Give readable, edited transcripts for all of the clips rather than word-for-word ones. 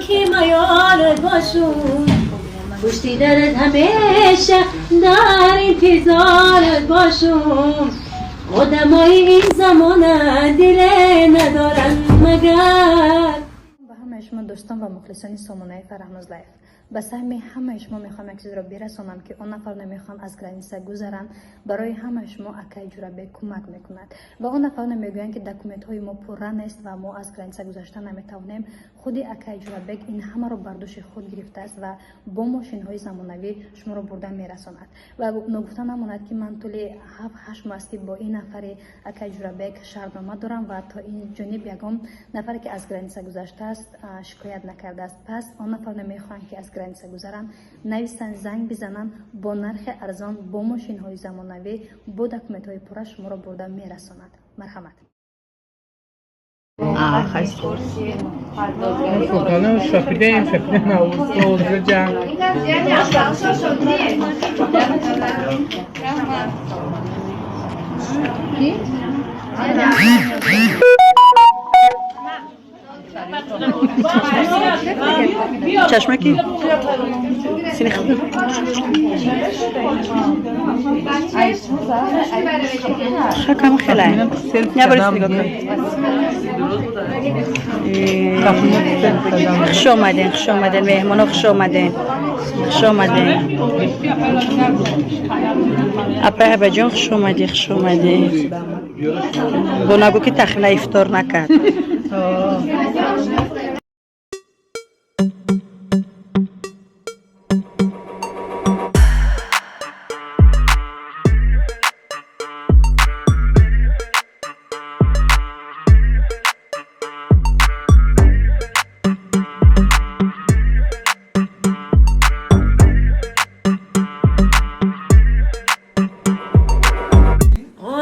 ки маёрат бошум, пушти дарат ҳамеша дар интизорат бошум. Одамои ин замона диле надоранд магар. Ба ҳамаи шумо дӯстон ва мухлисони сомонаи Фарҳноз Лайф, ба саҳми ҳамаи шумо мехоҳам як чизро бирасонам, ки он нафар намехоҳанд аз граница гузаранд. Барои ҳамаи шумо акаи Ҷурабек кӯмак мекунад ва он нафароне мегӯянд, ки документҳои мо пурра нест ва мо аз граница гузашта наметавонем. Худи акаи Ҷурабек ин ҳамаро бар дӯши худ гирифтааст ва бо мошинҳои замонавӣ шуморо бурда мерасонад. Ва ногуфта намонад, ки ман тӯли 7-8 моҳ аст, ки бо ин нафари акаи Ҷурабек шартнома дорам ва то ин ҷониб ягон нафаре, ки аз граница гузаштааст, шикоят накардааст. Пас он нафароне мехоҳанд, ки аз граница гузаранд, нависанд, занг бизананд, бо нархи арзон, бо мошинҳои замонавӣ, бо документҳои пурра шуморо бурда мерасонад. Марҳамат. Султана шапидем, шапидем, ҷанг. Чашмаки сини хакам хелай набарис, нигоҳ кун. Хуш омаден, хуш омаден, меҳмоно, хуш омаден, хуш омаден. Апай Ҳабаҷон, хуш омадӣ, хуш омадӣ. Бо нагӯ, ки тахмина ифтор накард.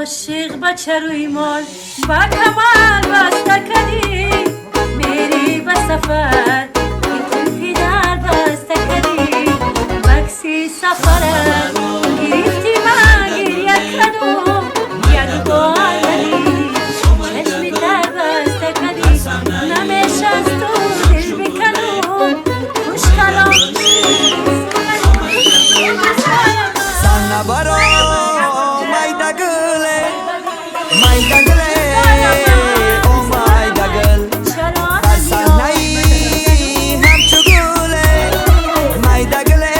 Ошиқ ба чаруи мол ба камар баста кадӣ, мери ба сафар, ки қулфи дар баста кадӣ. Бакси сафара гирифти, ман гиря кадум, як бор надидӣ, чашми тар баста кадӣ. Намешасту дил биканум, хушкалом. Sana baro mayda gule, mayda gule, oh mayda gul. Farsanai hamchu gule, mayda gule,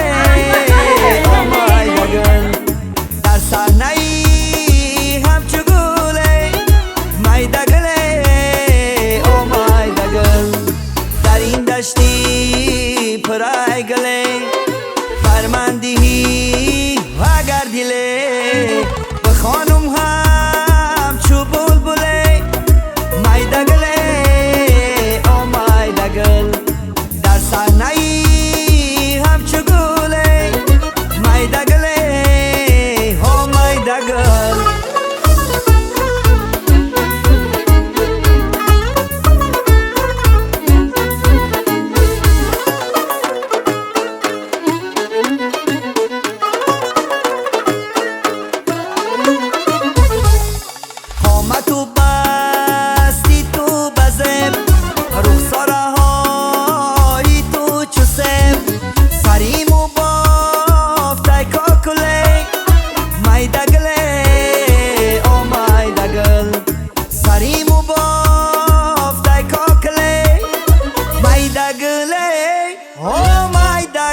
oh mayda gul. Farsanai hamchu gule, mayda gule, oh mayda gul. Дар ин дашти пурай гуле, фармандиҳӣ агар диле, бихонум ҳамчу булбуле, майда гуле, о майда гул. Дар саҳнаи ҳамчу гуле, майда гуле, о майда гул. Қомату басти ту ба зеб, рухсораҳои ту чу себ, сариму бофтай кокуле, майда гуле, о майда гул. Сариму бофтай кокуле, майда гуле, о майда.